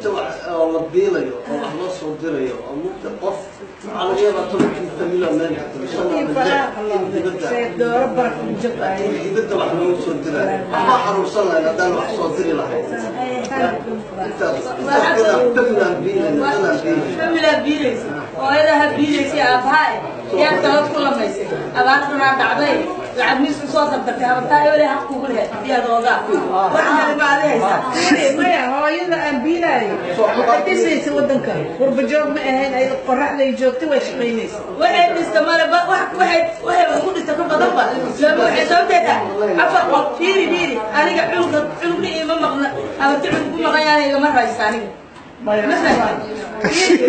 Inta wax oo la biilayo oo wax loo soo dirayo oo mugta qof waxaa laga yaabaa 10kii famila meel dibadda wax loogu soo dirayo, waxbaa xaruursan lahayn haddaan wax soo diri lahayn. Intaas familaan biilayna, dadaan biilayna. Familaa biilaysa, hooyadaha biilaysa, aabbaha yaa talad ku lamaysay. Abaartanaa dhacday, lacag miis usoo dardartay, habartaa ole xaq kugu lehe iyadoogaa wax kale ma adi haysaa? Maya, hooyada aan biilaayo waxay dhisaysa wadanka, qurbajoog ma ahayn, ay qoraxday joogtay, way shaqaynaysa. Waxay dhista male, waxay wax ku dhista ka badan ba looma. Waxay sababteeda afar qof, fiiri fiiri, aniga cunugka cunugna iima maqna, habarti cunug ku maqan yahay igama raysa aniga. Ma fahamtay?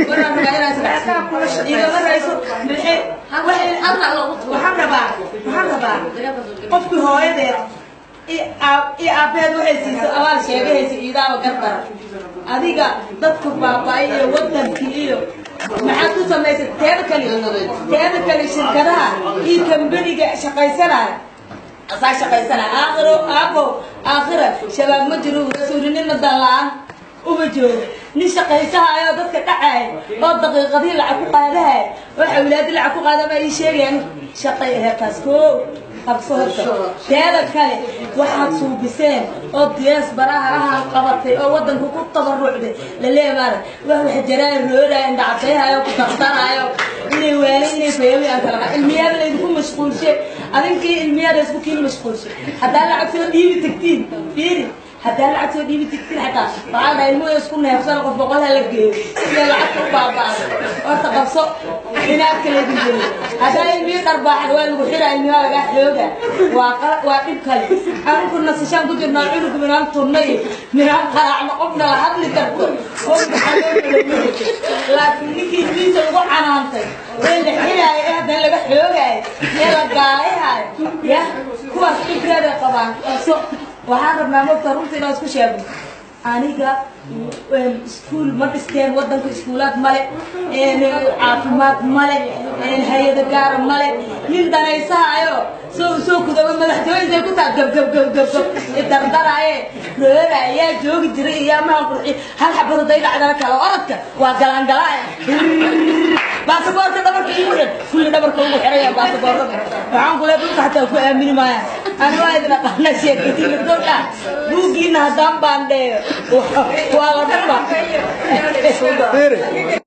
Waxaan rabaa inaan israacsiiyo. Igama rayso. Maxay waxay waxaan rabaa qofkii hooyadeed iyo aabbaheed waxay siiso abaal sheegahaysa iidaaba gardara. Adiga dadka baaba'ay iyo wadankii iyo maxaad ku samaysay? Teeda kale shirkadaha iyo kambaniga shaqaysanaya asaa shaqaysanaya. Aakhiro aabbo, aakhira shabaab ma jiro, rasuulinina dan la-aan uma joogo. Nin shaqaysahayo dadka dhacaay oo daqiiqadii lacag ku qaadahay oo xawlaadi lacag ku qaada baa ii sheegayaan shaqay ahayd taas. Koo qabso horta. Teeda kale waxaad suubiseen oo diyaas baraha qabatay oo wadanka ku tabarucday laleeyahay wax jaraay rooraya, indhacadayhayo, ku dardaraayo, inay waali inay fayawi aan kala ilmiyaada laydinku mashquulshe, adinkii ilmiyaada isku kiin mashquulshe. Haddaa lacag soo dhiibi tagtiin, fiiri, haddaa lacag soo dhiibi tagtiin xataa waxaa la dhahay ilmuhu isku neefsan, qof 100 ha la geeyo sida lacagta u baaba'do. Horta qabso inaadka laydin geliyo. Haddaa ilmihi dharbaaxad waa lagu xiraa, ilmihi waa lagaa xooga, waa dhib kale. Anku nasashaan ku jirnaa, cunug minaan tunnay, minaan qaraacno, qofna la hadli karto, qof maxaa loo kala. Laakiin ninkii ilmihiisa lagu canaantay ee la xiraayo ee haddana laga xoogaayo ee la gaalayhaayo ya kuwaas dhibkeeday qabaan. Qabso. Waxaan rabnaa mogta runta inaan isku sheegno. Aniga iskuul ma dhisteen wadanka, iskuulaad male, caafimaad male, hay-ada gaara male. Nin danaysahayo soo kudaba madaxtooyintay ku taa gab gab gab gab gab dardaraaye roora ayaa joogi jiray iyo amaha qurxi. Hal xabad haday dhacdana kala orodka waa galaangalaa. Baasaboorka dhabarka igu xir, kulli dhabarka ugu xiraya baasaboorada. Waxaan kule dhulka xataa ku aamini maayaan. Ani waa idin aqaana sheekadiina gowdha buuggiina haddaan baandheeyo waa la dhuma. Fiiri.